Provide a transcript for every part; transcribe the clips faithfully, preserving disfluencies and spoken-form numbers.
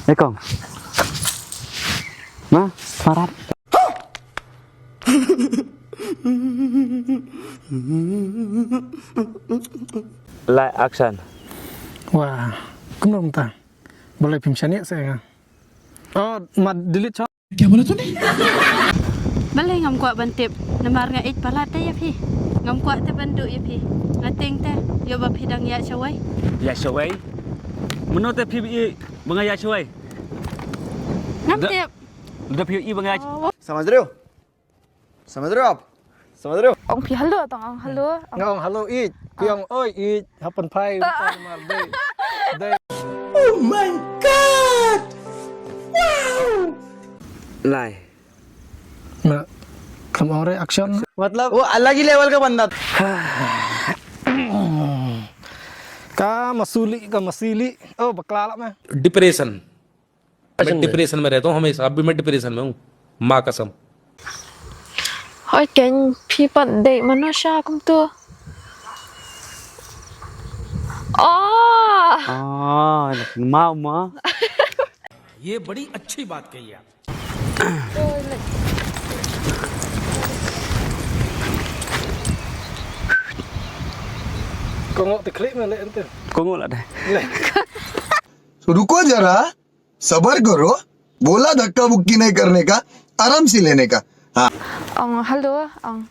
Ekong. Ma, parat. Lai action. Wah, kumno mynta? Balei phim shaniah sa nga? Oh, ma delete shot. Kya bola tune? Balei ngam kwah ban tip, namar nga ïeit palat te ïa phi. Ngam kwah te ban duh ïa phi. Nga tieng te, ïoh ba phi dang ïa shawei. Ïa shawei? Mano te phi ïeit ba nga ïa shawei? Ngam tip. Da phi ïoh ba nga ïa. समझ रहे हो? समझ रहे हो आप? समझ रहे हो? Ong phi hello tang ong hello. Nga ong hello ïeit. Phi ong oi ïeit. Hapan phai. Mar dei. Dei. Oh my God! Wow! Lai. Na, kam ong re action. मतलब वो अलग ही लेवल का बंदा था। Ka masuli, ka masili. Oh, bakla lah mah. Depression. मैं डिप्रेशन में रहता हूँ हमेशा, अभी मैं डिप्रेशन में हूँ, माँ कसम। Hoi keng phi pat dei mano sha kumto. Oh. Ah, ma ma. ये बड़ी अच्छी बात कही आप। Kongok te klik na le ente. Kongok lah deh. Le. तो रुको जरा, सबर करो, बोला धक्का बुक्की नहीं करने का, आराम से लेने का। हाँ। Ong hello, ong.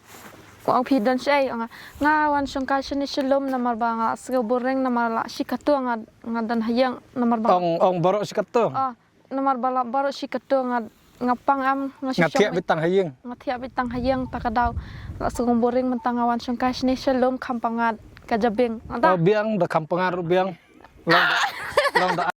Ong phi don shai, ong nga wan shongkai shane shalom namar ba nga sngewboring namar la shi kato nga nga don ha ïing namar ba. Ong ong baroh shi kato. Ah, namar ba la baroh shi kato nga nga pang am nga. Nga thiah bitang ha ïing. Nga thiah bitang ha ïing ta ka daw. La sngewboring mynta nga wan shongkai shane shalom kham pang nga ka jabieng. Ong biang da kham pang nga ruh biang. Long da long da